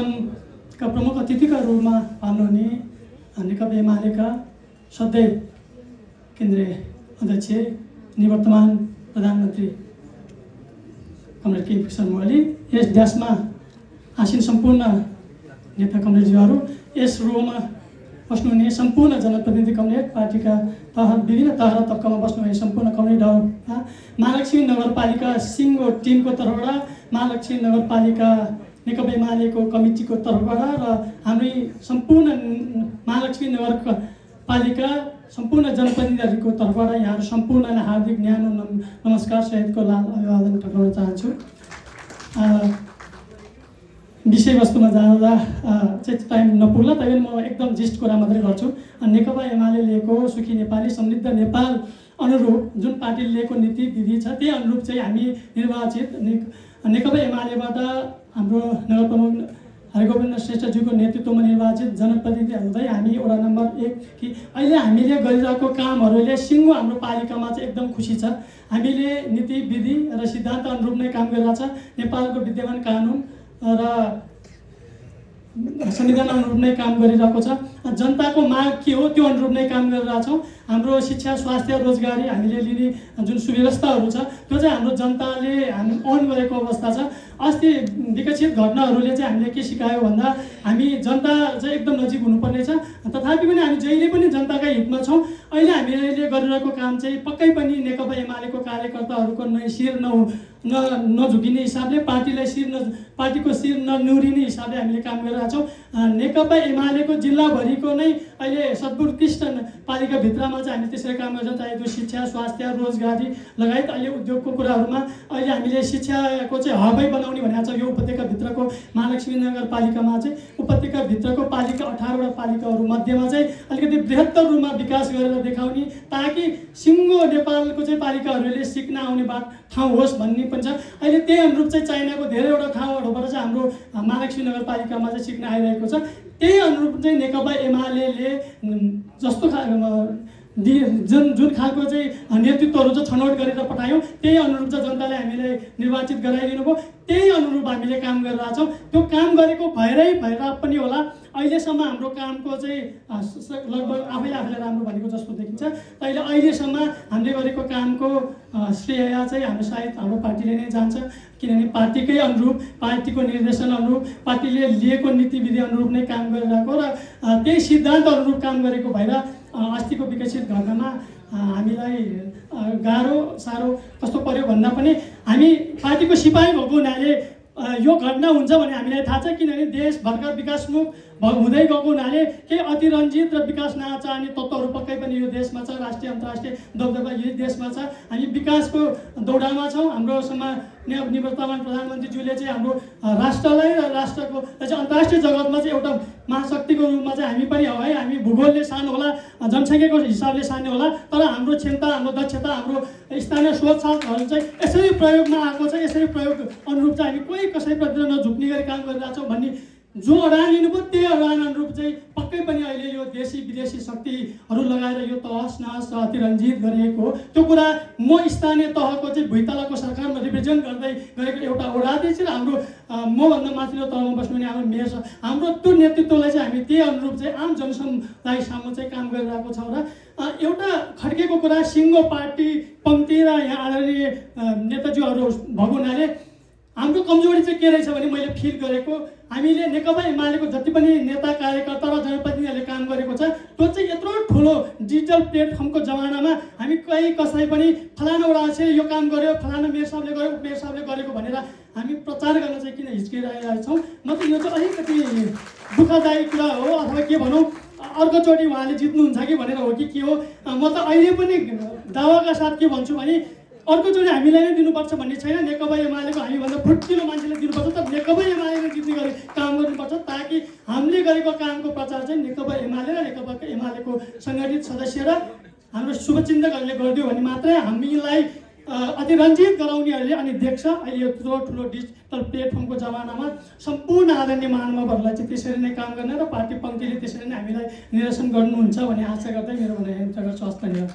का प्रमुख अतिथिका रूपमा आउनुहुने नेकपा एमालेका सधैँ केन्द्रीय अध्यक्ष निवर्तमान प्रधानमन्त्री कमरेड केपी शर्मा ओली, यस देशमा आसीन सम्पूर्ण नेता कमरेडज्यूहरू, यस रोमा बस्नुहुने सम्पूर्ण जनप्रतिनिधि कमरेड, पार्टीका विभिन्न तह र तब्कामा बस्नुहुने सम्पूर्ण कमरेडहरू, महालक्ष्मी नगरपालिका सिङ्गो टिमको तर्फबाट, महालक्ष्मी नगरपालिका नेकपा एमालेको कमिटीको तर्फबाट र हाम्रै सम्पूर्ण महालक्ष्मी नगरपालिका सम्पूर्ण जनप्रतिनिधिहरूको तर्फबाट यहाँहरू सम्पूर्णलाई हार्दिक न्यानो नमस्कार सहितको लाल अभिवादन टक्राउन चाहन्छु। विषयवस्तुमा जाँदा चाहिँ टाइम नपुग्ला, तैपनि म एकदम जिस्ट कुरा मात्रै गर्छु। नेकपा एमाले लिएको सुखी नेपाली समृद्ध नेपाल अनुरूप जुन पार्टीले लिएको नीति विधि छ, त्यही अनुरूप चाहिँ हामी निर्वाचित नेकपा एमालेबाट हाम्रो नगर प्रमुख हरिगोविन्द श्रेष्ठज्यूको नेतृत्वमा निर्वाचित जनप्रतिनिधि हुँदै हामी वडा नम्बर 1 कि अहिले हामीले गरिरहेको कामहरूले सिङ्गो हाम्रो पालिकामा चाहिँ एकदम खुसी छ। हामीले नीति विधि र सिद्धान्त अनुरूप नै काम गरिरहेको छ। नेपालको विद्यमान कानुन र संविधान अनुरूप नै काम गरिरहेको छ। जनताको माग के हो त्यो अनुरूप नै काम गरिरहेको छौँ। हाम्रो शिक्षा, स्वास्थ्य, रोजगारी हामीले लिने जुन सुव्यवस्थाहरू छ त्यो चाहिँ हाम्रो जनताले हामी अन गरेको अवस्था छ। अस्ति विकसित घटनाहरूले चाहिँ हामीले के सिकायो भन्दा हामी जनता चाहिँ एकदम नजिक हुनुपर्ने छ। तथापि पनि हामी जहिले पनि जनताकै हितमा छौँ। अहिले हामीले गरिरहेको काम चाहिँ पक्कै पनि नेकपा एमालेको कार्यकर्ताहरूको शिर नझुकिने हिसाबले, पार्टीको शिर ननिहुरिने हिसाबले हामीले काम गरिरहेका छौँ। नेकपा एमालेको जिल्लाभरिको नै अहिले सर्वोत्कृष्ट पालिकाभित्रमा चाहिँ हामी त्यसरी काम गर्छौँ। चाहे त्यो शिक्षा, स्वास्थ्य, रोजगारी लगायत अहिले उद्योगको कुराहरूमा अहिले हामीले शिक्षाको चाहिँ हबै बनाउने भनेको छ। यो उपत्यकाभित्रको महालक्ष्मी नगरपालिकामा चाहिँ उपत्यकाभित्रको पालिका 18वटा पालिकाहरू मध्येमा चाहिँ अलिकति बृहत्तर रूपमा विकास गरेर देखाउने, ताकि सिङ्गो नेपालको चाहिँ पालिकाहरूले सिक्न आउने ठाउँ होस् भन्ने पनि छ। अहिले त्यही अनुरूप चाहिँ चाइनाको धेरैवटा ठाउँहरूबाट चाहिँ हाम्रो महालक्ष्मी नगरपालिकामा चाहिँ सिक्न आइरहेको छ। त्यही अनुरूप चाहिँ नेकपा एमाले जस्तो जुन खालको चाहिँ नेतृत्वहरू चाहिँ छनौट गरेर पठायौँ, त्यही अनुरूप चाहिँ जनताले हामीलाई निर्वाचित गराइदिनु भयो। त्यही अनुरूप हामीले काम गरिरहेका छौँ। त्यो काम गरेको भएर पनि होला अहिलेसम्म हाम्रो कामको चाहिँ लगभग आफैले राम्रो भनेको जस्तो देखिन्छ। तैले अहिलेसम्म हामीले गरेको कामको श्रेय चाहिँ हाम्रो सायद हाम्रो पार्टीले नै जान्छ, किनभने पार्टीकै अनुरूप, पार्टीको निर्देशन अनुरूप, पार्टीले लिएको नीति विधि अनुरूप नै काम गरिरहेको र त्यही सिद्धान्त अनुरूप काम गरेको भएर अस्तिको विकसित घटनामा हामीलाई साह्रो कस्तो पर्यो भन्दा पनि हामी पार्टीको सिपाही भएको हुनाले यो घटना हुन्छ भने हामीलाई थाहा छ। किनभने देश भर्खर विकासमुख हुँदै गएको हुनाले केही अतिरञ्जित र विकास नचाहने तत्त्वहरू पक्कै पनि यो देशमा छ। राष्ट्रिय अन्तर्राष्ट्रिय दबदबा यही देशमा छ। हामी विकासको दौडामा छौँ। हाम्रो निवर्तमान प्रधानमन्त्रीज्यूले चाहिँ हाम्रो राष्ट्रलाई र राष्ट्रको चाहिँ अन्तर्राष्ट्रिय जगतमा चाहिँ एउटा महाशक्तिको रूपमा चाहिँ हामी पनि है, हामी भूगोलले सानो होला, जनसङ्ख्याको हिसाबले सानो होला, तर हाम्रो क्षमता, हाम्रो दक्षता, हाम्रो स्थानीय सोचहरू चाहिँ यसरी प्रयोगमा आएको छ। यसरी प्रयोग अनुरूप चाहिँ हामी कोही कसैप्रति नझुक्ने गरी काम गरिरहेको छौँ भन्ने जो अडान लिनुभयो त्यही अडान अनुरूप चाहिँ पक्कै पनि अहिले यो देशी विदेशी शक्तिहरू लगाएर यो तहस नहस अतिरञ्जित गरिएको हो। त्यो कुरा म स्थानीय तहको चाहिँ भुइँतलको सरकारमा रिप्रेजेन्ट गर्दै गरेको एउटा अध्यक्ष र हाम्रो मभन्दा माथिल्लो तहमा बस्नुहुने हाम्रो मेयर छ। हाम्रो त्यो नेतृत्वलाई चाहिँ हामी त्यही अनुरूप चाहिँ आम जनसमुदाय सामु चाहिँ काम गरिरहेको छौँ। र एउटा खड्केको कुरा सिङ्गो पार्टी पङ्क्ति र यहाँ आदरणीय नेताज्यूहरू भएको हुनाले हाम्रो कमजोरी चाहिँ के रहेछ भने मैले फिल गरेको, हामीले नेकपा एमालेको जति पनि नेता कार्यकर्ता र जनप्रतिनिधिहरूले काम गरेको छ त्यो चाहिँ यत्रो ठुलो डिजिटल प्लेटफर्मको जमानामा हामी कहीँ कसै पनि फलाना वडाले यो काम गर्यो, फलाना मेयर साहबले गर्यो, उपमेयर साहबले गरेको भनेर हामी प्रचार गर्न चाहिँ किन हिचकिरहेका छौँ। मतलब यो चाहिँ अलिकति दुःखदायी कुरा हो, अथवा के भनौँ अर्कोचोटि उहाँले जित्नुहुन्छ कि भनेर हो कि के हो। म त अहिले पनि दावाका साथ के भन्छु भने अर्कोचोटि हामीलाई नै दिनुपर्छ भन्ने छैन। नेकपा एमालेको हामीभन्दा फुर्तिलो मान्छेले दिनुपर्छ, तर नेकपा एमाले जित्ने गरी काम गर्नुपर्छ, ताकि हामीले गरेको कामको प्रचार चाहिँ नेकपा एमाले र नेकपा एमालेको सङ्गठित सदस्य र हाम्रो शुभचिन्तकहरूले गरिदियो भने मात्रै हामीलाई अतिरञ्जित गराउनेहरूले अनि देख्छ। अहिले यत्रो ठुलो डिजिटल प्लेटफर्मको जमानामा सम्पूर्ण आदरणीय महानुभावहरूलाई चाहिँ त्यसरी नै काम गर्ने र पार्टी पङ्क्तिले त्यसरी नै हामीलाई निर्देशन गर्नुहुन्छ भन्ने आशा गर्दै मेरो भनाइ गर्छु। हस्, धन्यवाद।